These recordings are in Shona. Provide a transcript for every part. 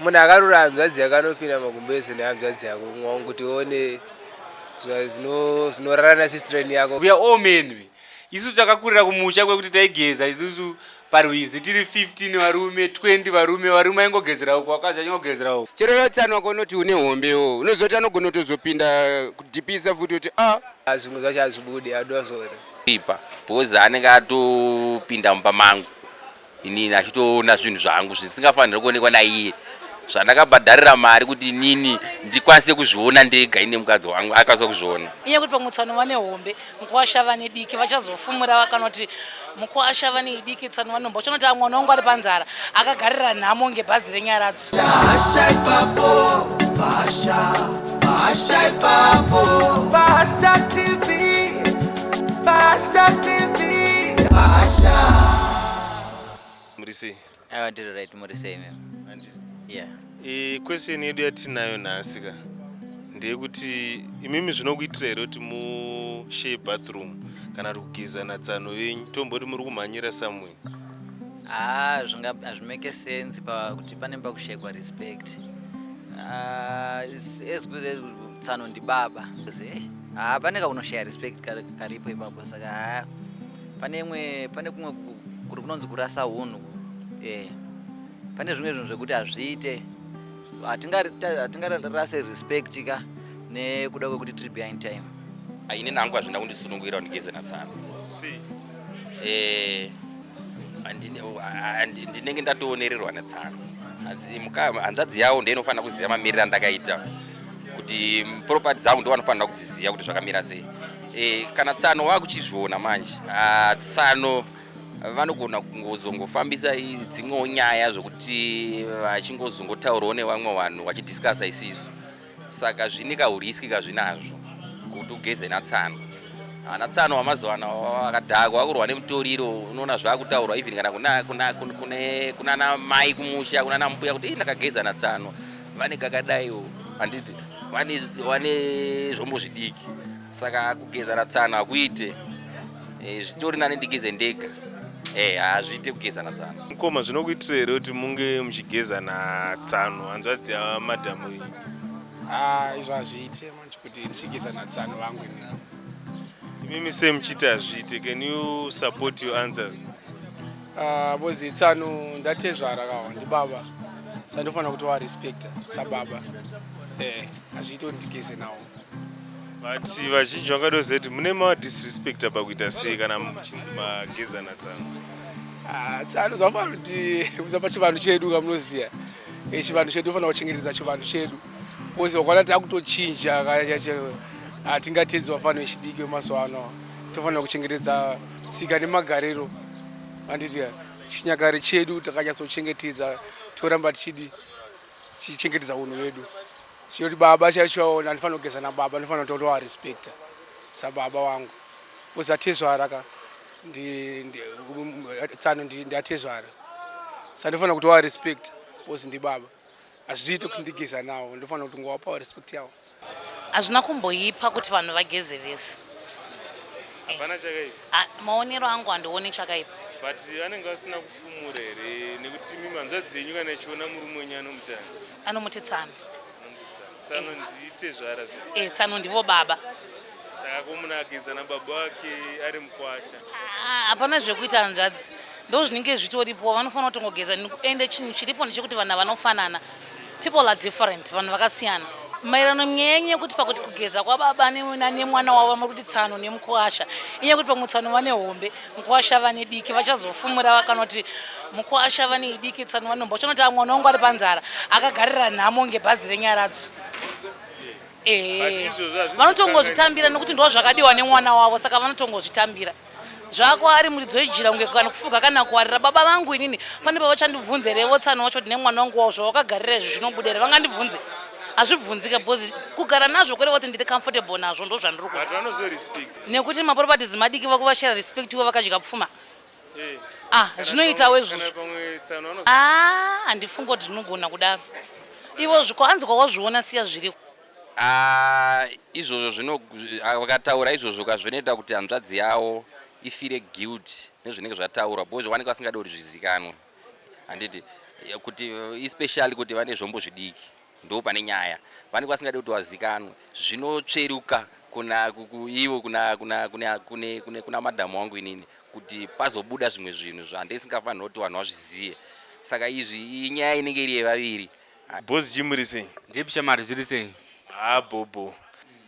Munhu akarura hanzvadzi yake anopinda magumbezi nehanzvadzi yako mwangu kuti uone zvinorara nasistreni yako. We are all men we. Isusu takakurira kumusha kwekuti taigeza isusu parwizi tiri 15 varume 20 varume varume aingogezera uko vakadzi achingogezera uko. Chero yotsano wako unoti une hombewo unoziva anogona kutozopinda kudhipisa futi kuti a ah. Zvimwe zvacho hazvibudi adozora. Ipa because anenge atopinda mumba mangu inini achitoona zvinhu zvangu zvisingafaniri kuonekwa naiye zvandakabhadharira mari kuti inini ndikwanise kuzviona ndega ine mukadzi wangu akwanisa kuzviona. Inyaya yekuti pamwe tsano vane hombe mukwasha vane diki vachazofumura kana kuti mukwasha vane idiki tsano vanomba uchanoti mwana wangu ari panzara akagarira nhamo ngebhazi renyaradzo. Bahasha ipapo, bahasha, bahasha ipapo. Bahasha TV, Bahasha TV. Bahasha. Muri sei? Aiwa ndiri right, muri sei ma'am? Handiti. Yeah. E, question yedu yatinayo nhasi ka ndeyekuti imimi zvinokuitira here kuti mushare bathroom kana kuti kugeza natsano venyu tomboti muri kumhanyira somewhere? Ah, zvinga hazvimake sense pakuti pane pakushekwa respect. Ah, it's as good as tsano ndibaba. Eh, ah, pane kakunoshare respect karipo ipapo saka ah, pane imwe pane kumwe kuri kunonzi kurasa hunhu. Eh. Pane zvimwe zvinhu zvekuti hazviite. Hatingarase respect ka nekuda kwekuti tiri behind time. Ini nangu hazvina kundisunungura ndigeze natsano. Sei? Eh, ndinenge ndatoonererwa netsano. Hanzvadzi yawo ndiyo inofanira kuziva mamiriro andakaita kuti property dzangu ndo vanofanira kudziziva kuti zvakamira sei. Eh, kana tsano wakuchizviona manje, ah, tsano vanogona kungozongofambisa dzimwewo nyaya zvokuti vachingozongotaurawo nevamwe vanhu vachidiscussa isisu. Saka zvine kahuriski kazvinazvo kuti ugeze natsano. Ana tsano wamazuva ano akadhakwa akurwa nemutoriro unoona zvakutaurwa even kana kuna kuna kune kunana mai kumusha kunana mbuya kuti ndakageza natsano vane kakadaiwo handiti vane vane zvombo zvidiki saka kugeza natsano hakuite e, zvitori nani ndigeze ndega e, hazviite kugeza natsano. Mukoma zvinokuitira here kuti munge muchigeza natsano hanzvadzi yamadhamu iyi? Ah, izvo hazviite manje kuti ndichigeza natsano vangu ini. Imimi sei muchiti hazviite? Can you support your answers? Ah, bozi tsano ndatezvara kawa ndibaba saka ndofanira kuti warespecta sababa eh, hazviite kuti ndigeze nawo. But vazhinji vangadoziva kuti mune madisrespecta pakuita sei kana muchinzi mageza natsano. Ah, tsano zvafanira kuti usapa chivanhu chedu kamunoziva eh, chivanhu chedu tofanira kuchengetedza chivanhu chedu because wakaona takutochinja hatingatedzi vafana vechidiki vemazuva ano tofanira kuchengetedza tsika nemagariro handiti chinyakare chedu takanyatsochengetedza toramba tichidi tichichengetedza unhu hwedu Chiyoti baba chaicho andifanira kugeza nababa ndinofanira kutovarespecta sababa wangu because atezvara ka tsano ndiatezvara saka ndinofanira kutovarespecta because ndibaba hazviite kuti ndigeza nawo ndinofanira kuti ngovapawo respect yawo. Hazvina kumboipa kuti vanhu vageze vese. Hapana chakaipa. Ah, maonero angu handioni chakaipa. But vanenge vasina kufumura here nekuti imimi hanzvadzi yenyu kana ichiona murume wenyu anomutani? Anomuti tsano. Tsano nditezvara zve. Eh, tsano ndivo baba. Saka ko munhu ageza nababa wake ari mukwasha? Ah, hapana zvekuita hanzvadzi. Ndo zvinenge zvitoripo vanofanira kutongogeza ende chinhu chiripo ndechekuti vanhu vanofanana. People are different, vanhu vakasiyana. Maererano nyaya yenyu yekuti pakuti kugeza kwababa nemwana wavo vamuri kuti tsano nemukwasha inyaya yekuti pamwe tsano vane hombe mukwasha vane diki vachazofumura kana kuti mukwasha vane idiki tsano vanomba uchanoti ah, mwana wangu ari panzara akagarira nhamo ngebhazi renyaradzo vanotongozvitambira nekuti ndo zvakadiwa nemwana wavo saka vanotongozvitambira zvako ari muridzo wejira kunge kana kufuga kana kuwarira baba vangu inini pane pavachandibvunze revo tsano wacho kuti nemwana wangu wavo zvawakagarira izvi zvinobuda here vangandibvunze hazvibvunzike because kugara nazvo kureva kuti ndiri comfortable nazvo ndo zvandiri kuda nekuti maproperties madiki vakuvashera respect ivo vakadya pfuma eh. ah zvinoitawo izvozvo ah handifunga kuti zvinogona kudaro ivo zvikwanzi kwawazviona siya zviriko Ah, izvozvo zvino ah, vakataura izvozvo ka zvinoita kuti hanzvadzi yavo ifire guilt nezvinenge zvataurwa because vanenge vasingadi kuti zvizikanwe handiti. Kuti especially kuti vane zvombo zvidiki ndo pane nyaya vanenge vasingadi kuti vazikanwe zvinotsveruka kuna ivo kuna kuna kuna kune kune kuna madhamu wangu inini kuti pazobuda zvimwe zvinhu zvandisingafaniri kuti vanhu vazvizive saka izvi inyaya inenge iri yevaviri. Boss G muri sei? Ndipi shamari zviri sei? Haa bhobho.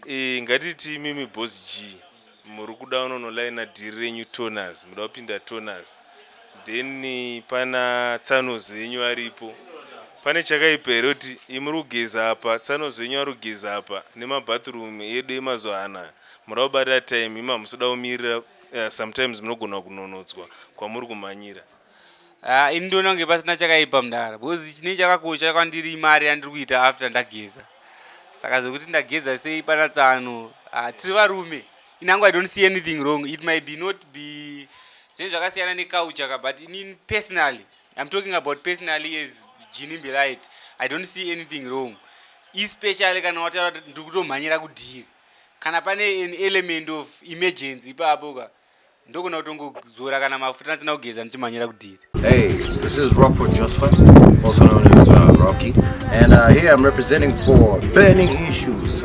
E, ngatiti imimi Boss G muri kuda unonolaina dhiri renyu toners, muda kupinda toners. Then pana tsanozi venyu varipo. Pane chakaipa here kuti imuri kugeza apa, tsanozi venyu vari kugeza apa nemabathroom edu emazuva anaya. Muda kubata time imi hamusi kuda kumirira sometimes munogona kunonotswa kwamuri kumhanyira. Ah, ini ndoona kunge pasina chakaipa mudara because chine chakakosha kwandiri imari yandiri kuita after ndageza saka zvekuti ndageza sei pana tsano ah, tiri varume inangu i don't see anything wrong it might be not be zvinhu zvakasiyana neculture ka but inini personally i'm talking about personally as Ginimbi Light i don't see anything wrong especially kana wataura kuti ndiri kutomhanyira kudhiri kana pane an element of emergency ipapo ka ndogona kutongozora kana mafuta ndisina kugeza ndichimhanyira kudhiri. Hey, this is Rockford Josphat, also known as Rocky, and here I'm representing for Burning Issues,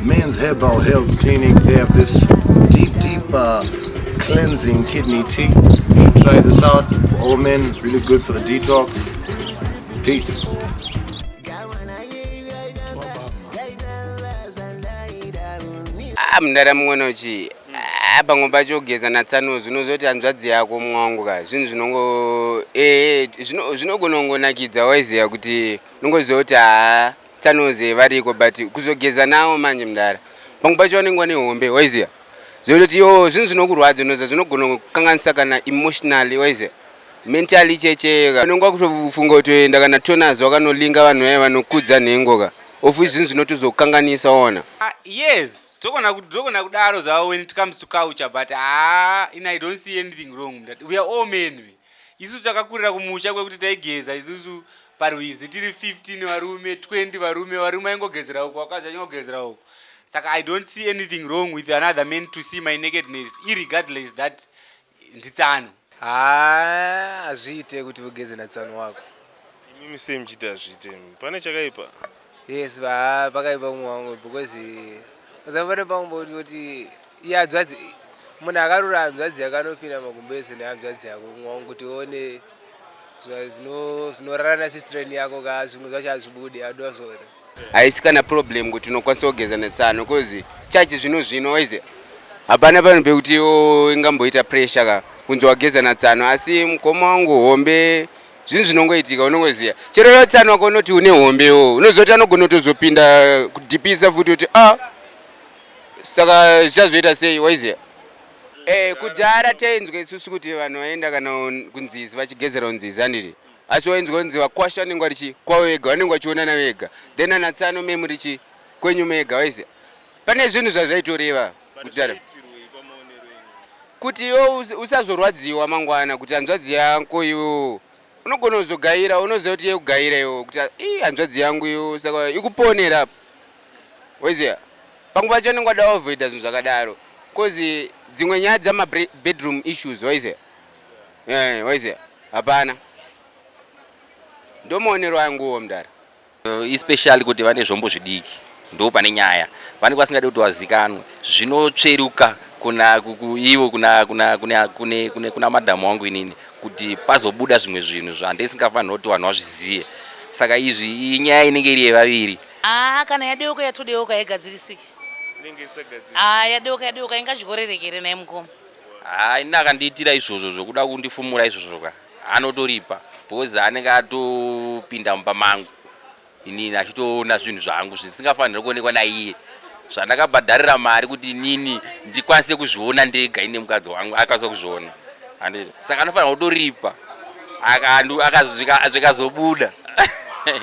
Men's Herbal Health Clinic. They have this deep, deep cleansing kidney tea. You should try this out for all men. It's really good for the detox. Peace. Ah, mndara mumwe uchi ah, pamwe pacho kugeza natsanozi unozoti hanzvadzi yako mumwe wangu ka zvinhu zvinongo eh, zvinogona kungonakidza waiziva kuti unongoziva kuti haa tsanozi variko but kuzogeza nawo manje mndara pamwe pacho vanenge vane hombe waiziva zvekutoti yo zvinhu zvinokurwadza unoziva zvinogona kukanganisa kana emotionally waiziva mentally checheka unonga kutofunga kutoenda kana tonas wakanolinga vanhu vaya vanokudza nhengo ka ofu zvinhu zvinotozokanganisa waona. Ah, yes togona kudaro zvavo when it comes to culture but ah, in i don't see anything wrong that we are all men we isusu takakurira kumusha kwekuti taigeza isusu parwizi tiri 15 varume 20 varume varume aingogezera uku vakadzi vachingogezera uku saka i don't see anything wrong with another man to see my nakedness irregardless that nditsano. Haa hazviite kuti ugeze natsano wako. Imimi sei muchiti hazviite? Pane chakaipa? Yes, haa pakaipa mumwe wangu because uzapane pamwe kuti iye hanzvadzi munhu akarura hanzvadzi yakanopinda magumbezi nehanzvadzi yako mumwe wangu kuti uone zvinorara nasistreni yako ka zvimwe zvacho hazvibudi adwa zvona. Haisi kana problem kuti unokwanisa kugeza netsano cause chachi zvino zvino waize hapana panhu pekuti ingamboita pressure ka kunzi wageza natsano asi mukoma wangu hombe zvinhu zvinongoitika unongoziva chero iwe tsano wako unoti une hombewo unoziva kuti anogona kutozopinda kudhipisa futi kuti a saka zvichazoita sei waiziva Eh, kudhara tainzwa isusu kuti vanhu vaenda kana kunzizi vachigezera kunzizi handiti asi wainzwa kunzi vakwasha vanenge vari chi kwavo vega vanenge vachionana vega then ana tsano me muri chi kwenyu mega waiziva pane zvinhu zvazvaitoreva kudhara kuti iwe usazorwadziwa mangwana kuti hanzvadzi yako iwo unogona kuzogaira unoziva kuti yekugaira iwo kuti ii hanzvadzi yangu iwo saka ikuponera apa waiziva pamwe pacho unenge wada avoida zvinhu zvakadaro cause dzimwe nyaya dzamabedroom issues waiziva eh, waiziva hapana ndomaonero anguwo mudara. Especially kuti vane zvombo zvidiki ndo pane nyaya vanenge vasingadi kuti vazikanwe zvinotsveruka kuna ivo kuna kuna kuna kune kune kuna madhamu wangu inini kuti pazobuda zvimwe zvinhu zvandisingafaniri kuti vanhu vazvizive saka izvi inyaya inenge iri yevaviri. Haa kana yadeuka yatodeuka haigadzirisiki. Inenge isagadzirisiki. Haa yadeuka yadeuka ingatyorereke here nhai mukoma. Haa ini akandiitira izvozvo zvokuda kundifumura izvozvo ka anotoripa because anenge atopinda mumba mangu inini achitoona zvinhu zvangu zvisingafaniri kuonekwa naiye zvandakabhadharira mari kuti inini ndikwanise kuzviona ndega ine mukadzi wangu akwanisa kuzviona. Handiti saka anofanira kutoripa zvikazobuda.